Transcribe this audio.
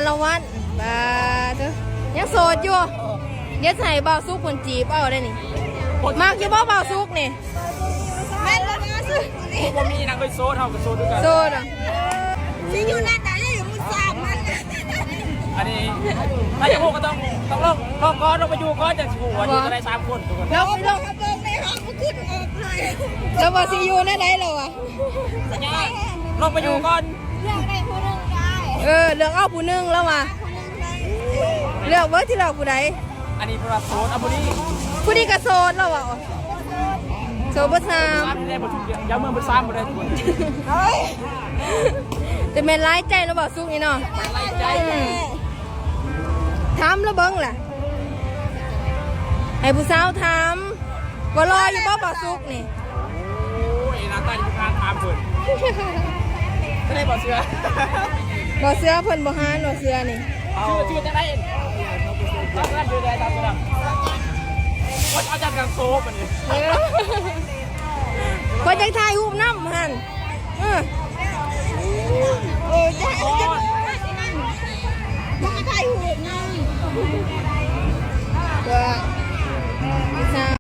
ສະຫວັດ ບາດ ຍັງໂສດຢູ່. ດຽວຊິໃຫ້ບ່າວສຸກເພິ່ນຈີບເອົາໄດ໋ນີ້. ມັກຢູ່ບໍ່ບ່າວສຸກນີ້? ແມ່ນແລ້ວນະ ບໍ່ມີນະ ເຄີຍໂສດ ເຮົາກໍໂສດຄືກັນ. ໂສດອະ? ຊິຢູ່ນັ້ນໄດ້ຢູ່ມື້ສາມມັນ. ອັນນີ້ ຖ້າຢາກຮູ້ກໍຕ້ອງ ຕ້ອງລອງ ລອງກ່ອນ ລອງໄປຢູ່ກ່ອນ ຈັ່ງຊິຮູ້ວ່າຢູ່ຈັ່ງໃດສາມຄົນ. ລອງໄປລອງ ເບິ່ງໃນຫ້ອງບໍ່ຂຶ້ນອອກເລີຍ. ລາວວ່າຊິຢູ່ແນວໃດລາວວ່າ ລອງໄປຢູ່ກ່ອນ. ເລືອກໄດ້ຜູ້ໜຶ່ງໄດ້. ເອີ ເລືອກເອົາຜູ້ໜຶ່ງລາວວ່າ. ເລືອກເບິ່ງ ຊິເລືອກຜູ້ໃດ? ອັນນີ້ເພິ່ນວ່າໂສດ ເອົາຜູ້ນີ້. ຜູ້ນີ້ກໍໂສດລາວວ່າ. ໂສດເບີສາມ. ສາມແດ່ບໍ່ຖືກ ຢ່າເມືອເບີສາມບໍ່ໄດ້ທຸກຄົນ. ແຕ່ແມ່ນຫຼາຍໃຈເນາະບ່າວສຸກນີ້ເນາະ. ຫຼາຍໃຈ. ອືມ ຖາມລາວເບິ່ງລະ ໃຫ້ຜູ້ສາວຖາມ ວ່າຫຼໍ່ຢູ່ບໍ່ບ່າວສຸກນີ້? ໂອ້ຍ ໜ້າຕານີ້ບໍ່ກ້າຖາມເພິ່ນ. ຈະໄດ້ບໍ່ເຊື່ອ ບໍ່ເຊື່ອ ເພິ່ນບໍ່ຫານບໍ່ເຊື່ອນີ້. ເອົາ ຊື່ ຊື່ຈັ່ງໃດ? ເອົາ ຊື່ໃດ? ຕາມຊື່ດຳ. ໂອ້ຍ ເອົາຈັດກັນໂຊບອັນນີ້. ເອີ ເພິ່ນຢາກຖ່າຍຮູບນຳຫັ້ນ. ເອີ.